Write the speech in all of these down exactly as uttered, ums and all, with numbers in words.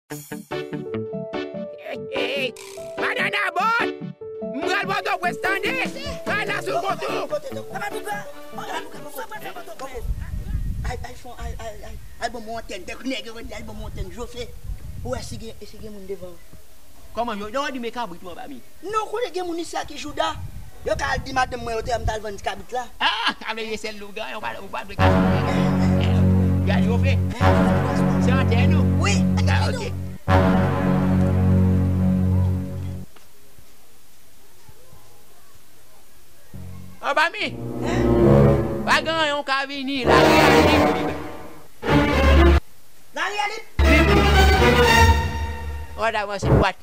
Hey, hey, banana boat! M pral Pòtoprens, tande! Kay la sou kontou! Ay, ay, fon, ay, ay, ay, ay, bon, mon antèn. Dèk nèg yo di, ay, bon, mon antèn, Jofe. Ou wè si gen, si gen moun devan. Kòman, yo, yo di men kabrit ou anba mi? Non, konnen gen moun isi a ki jouda. Yo ka al di madanm mwen, yo te wè m t al vann ti kabrit la. Ah, sa vle di se sèl li w gen, ou pa, ou pa dwe kache. Gade, yo fè. Se antèn ou? Wi. Ah, ok. Anba mi. Pa gen anyen, ou ka vini, lari a lib. Lari a lib. Lib. Ou ta avanse dwat.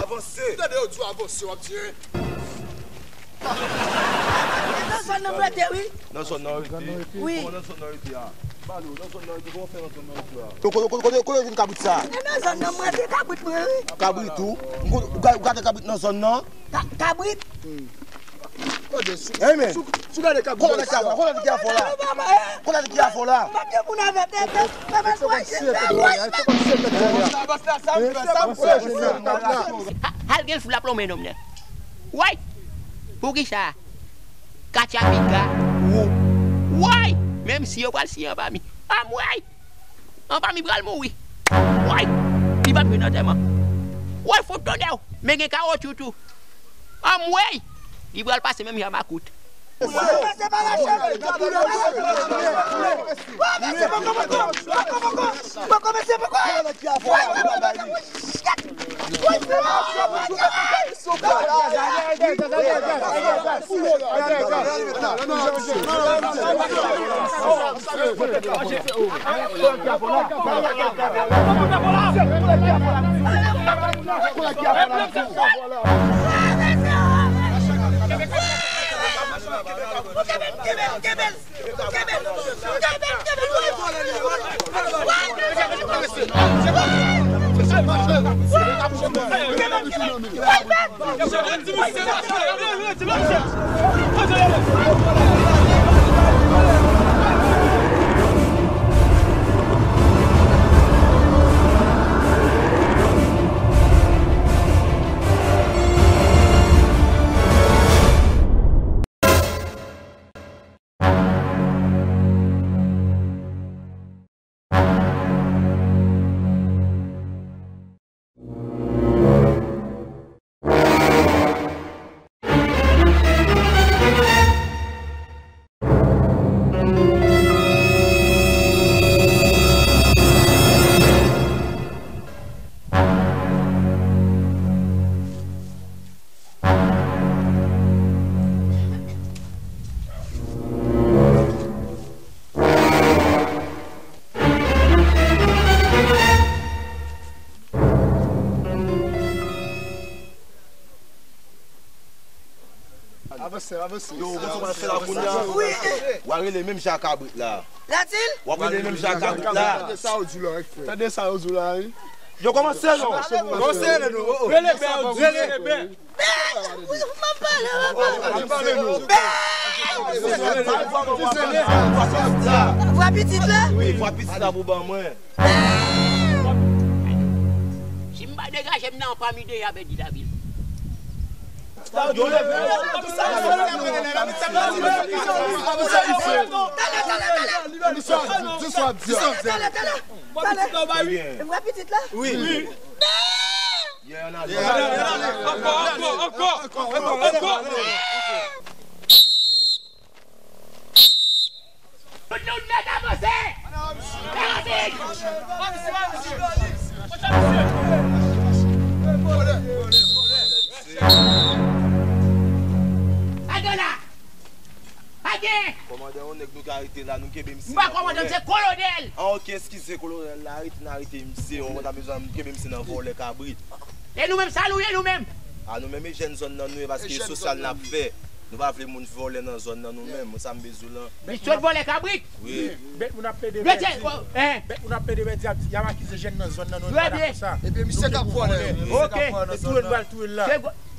Avanse. Tande yo di w avanse, w ap tire. E nan zòn nan m rete, wi. Nan zòn nan w rete? Wi. Kòman nan zòn nan w rete a? Balo, nan zòn nan w rete, kòman w fè nan zòn nan w rete a? Kote, kote, kote, kote w jwenn kabrit sa? E nan zòn nan m rete, kabrit mwen, wi. Kabrit ou? M kon-, ou ga-, ou gade kabrit nan zòn nan? Ka-, kabrit? Hey, men. Kote ki afè la? Kote ki afè la? Kote ki afè la? Al gen fou la plonmen nonm nan. Woy! Poukisa? Katya piga wo. Woy! Menm si yo pral siye anba mi. Anmwey! Anba mi pral mouri. Woy! Li p ap jwenn antèman. Woy, fout tonnè w! Men gen kawotchou tou. Anmwey! Li pral pase menm jan makout. Avanse, avanse. Yo, ou konn sa w pral fè la kounye a? Wi. W a rele menm jan ak kabrit la. Latil? W ap rele menm jan ak kabrit la. Tande sa yo di w la, wi, frè. Tande sa yo di w la, wi. Yo, kòmanse non. Kòmanse rele nou. Rele bè yo di, rele bè. Bè! M ap pale, m ap pale. Bè! Vwa pitit la? Wi, vwa pitit la pou ban mwen. Si m pa degaje m nan, anpami de a pèdi lavi l. Yo leve yo. Di sa w ap di. Di sa w ap di. Talè, talè, talè. Vwa pitit la? Wi. Yeah, ann ale. Ankò, ankò, ankò, ankò, ankò. Tout moun mèt avanse! Fè rapid! Sa gen la? Pa gen! Kòmandè, yon nèg nou ka arete la, nou kenbe misye nan vòlè. M pa kòmandè, m se kolonèl! Ah, ok, eskize, kolonèl la, arete n arete misye, yon moun ta bezwen kenbe misye nan vòlè kabrit. E nou menm, sa nou ye nou menm? A nou menm e jèn zòn nan nou ye, paske e sosyal n ap fè. Nou pa vle moun vòlè nan zòn nan nou menm, sa m bezwen lan. Li sot vòlè kabrit. Wi. Bèt moun ap plede pèdi. Bèt moun ap plede pèdi, y ap akize jèn nan zòn nan nou, nou pa dakò sa. Epi misye k ap vòlè. Ok. E touye n pral touye l la.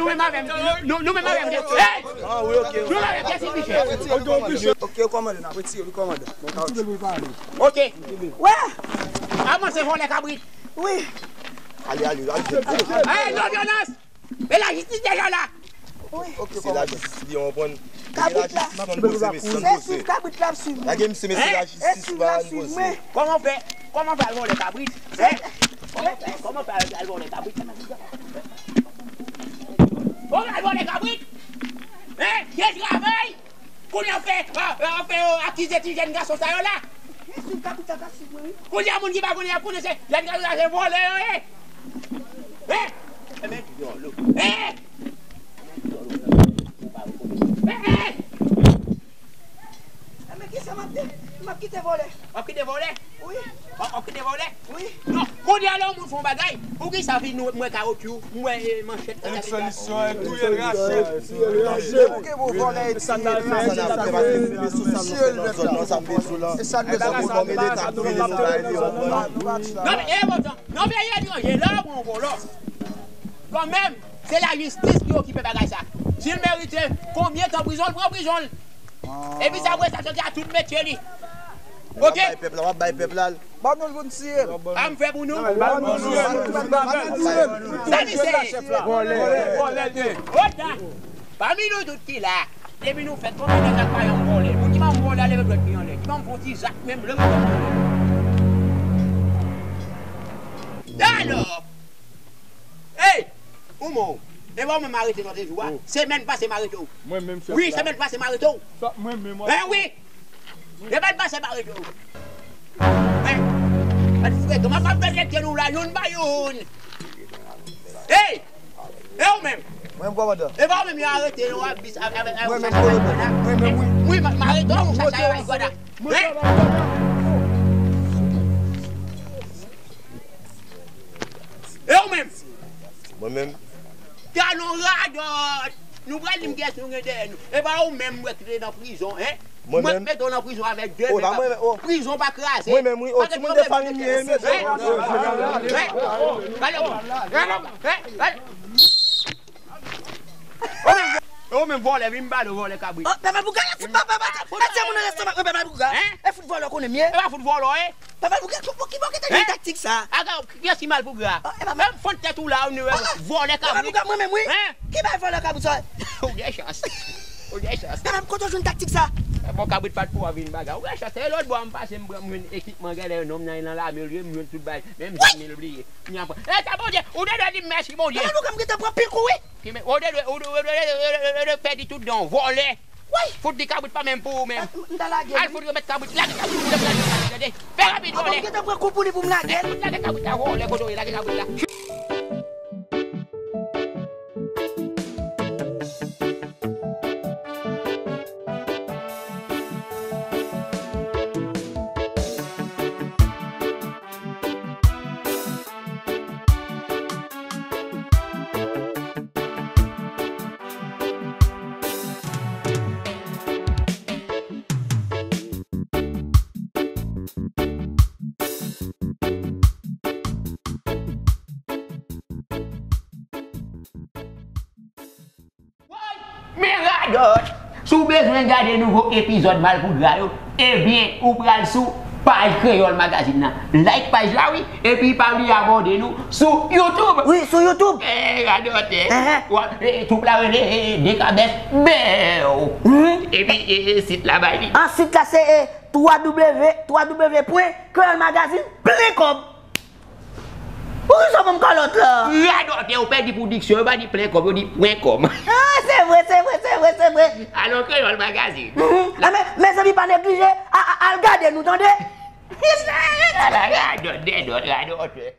nou menm avè m, nou, nou menm avè m. Hey! Ah, wi, ok. Nou menm avè m, Jessica Fischer. Ok, kòmandan, n ap retire li, kòmandan. Ok. Wè! Avanse, vòlè kabrit. Wi. Ale, ale, ale, ale. Hey, non vyolans! E lajistis deja la! Wi. Se lajistis li, w konprann? Kabrit la. Se kabrit la ap swiv mwen. Lage misye, mesye, lajistis pa ann poze. Kòman fè, kòman fè al vòlè kabrit? Hein? Kòman fè, kòman fè al vòlè kabrit? Kòman al vòlè kabrit? Hein? Gen travay? Kounye a fè, a, a fè, o, akize ti jèn gason sa yo la. Mesye, kabrit la ka swiv mwen, wi. Kounye a moun ki pa konnen, y ap konnen se jèn gason sa se vòlè yo ye. Hein? Enben, vòlè. Hein? Enben, vòlè. Hein, hein. Enben, kisa m ap di? M ap kite vòlè. W ap kite vòlè? Wi. W ap, w ap kite vòlè? Wi. Non, kounye a lè yon moun fè yon bagay, poukisa vin nou mwen kawotchou, mwen, eh, manchèt, Elisyon, Elisyon, touye l, rache l. Depi w gen pou vòlè, e tiye l. Sa n al fè, se sa n ap fè, paske se nan zòn nan, sa m vin sou la. E sa n bezwen pou nòm ede n ap fini nou bay li yon bon. Non, men, e, bon, nan peyi etranje, lè w pran yon vòlò, kanmenm, se lajistis ki okipe bagay sa. Si l merite konbyen tan prizon, l pran prizon l. Epi sa, w wè sa soti a tout metye li. Ok? W ap bay pèp la, w ap bay pèp la. Ban nou l pou n tiye l. Sa m fè pou nou? Ban nou l. Sa misye. Vòlè. Vòlè de. Otan. Pami nou tout ki la, depi nou fèt, konbyen nèg k ap pale yon vòlè? Moun ki pa yon vòlè, leve dwèt li anlè. Ki pa yon ti zak menm, leve dwèt li anlè. Alò, hey, ou mò. E pa ou menm m arete lòt jou a. Semèn pase m arete w. Mwen menm fè. Wi, semèn pase m arete w. Sa mwen menm. Hein, wi. Semèn pase m arete w. Hein? Gad frekan, m ap maltrete nou la, youn pa youn. Hey! E ou menm? Mwen menm, kòmandan. E pa ou menm yo arete yo a bis avèk, avèk, avèk, mwen menm, kòmandan. Mwen menm, wi. Wi, m arete w, sa sa yo ay gwada. Mwen travay gwada. E ou menm? Mwen menm. Talon radòt. Nou pral di m kiyès nou gen dèyè nou. E pa ou menm mwen ki te nan prizon, hein? Mwen menm. Mwen mete w nan prizon avèk de men. Prizon pa kraze. Mwen menm, wi. O, timoun de fanmi m ye, mesye. Hein? Hein? Gade, hein? Gade. Ou menm, ou menm vòlè, vin m pale w vòlè kabrit. Oh, papa Bouga, la fout papa, papa, papa, ti moun nan restoran, papa Bouga. Hein? E fout vòlè konnen m ye. E pa fout vòlè, hein? Papa Bouga, pou, pou ki bò ki te jwenn taktik sa? Aga, kiyès ki mal pou gra? Oh, e papa. Menm fon tèt ou la, ou vòlè kabrit. Papa Bouga, mwen menm, wi. Hein? Ki bay vòlè kabrit sa? Ou gen chans. Ou gen chans. Papa, kote w jwenn taktik sa? Bon, kabrit pa t pou w vin bagay. Ou gen chans. E lòt bò a m pase, m pran, m jwenn ekipman, gade, nonm nan, nan lame l ye, m jwenn tout bagay. Menm zam li bliye. Nyan pran. E, sa Bondye, ou te dwe di m mèsi, Bondye. Papa Bouga, m gentan pran pik ou, wi. Ki men, ou te dwe, ou te dwe pèdi tout dan w, vòlè. Woy! Fout li kabrit pa menm pou ou menm. M ta lage l, wi. Al fout remèt kabrit, lage kabrit pou lèp lage kabrit, tande. Fè rapid, vòlè. Papa, m gentan pran kou pou li pou m lage l. Lage kabrit la, vòlè, kote w ye, lage kabrit la. Men radòt! Si w bezwen gade nouvo epizòd Malpougra yo, ebyen, ou pral sou paj Kreyòl Magazine nan. Like paj la, wi, epi pa bliye abòne nou sou YouTube. Wi, sou YouTube. Eh, radòt, eh. Wap, eh, twoup la rele, eh, Dekabès Bèw. Epi, eh, eh, sit la bay li. Ah, sit la se, eh, twa w, twa w pwen kreyòl magazine plen kòb. Poukisa w ban m kalòt la? Radòtè, ou pèdi pou diksyon, yo pa di plen kòb, yo di pwen kòm. Ah, se vre, se vre, se vre, se vre. Alò, Kreyòl Magazine. Mhm. Ah, men, mezanmi, pa neglije, a, a, al gade nou, tande? Ala radòt, dèdòt, radòtè.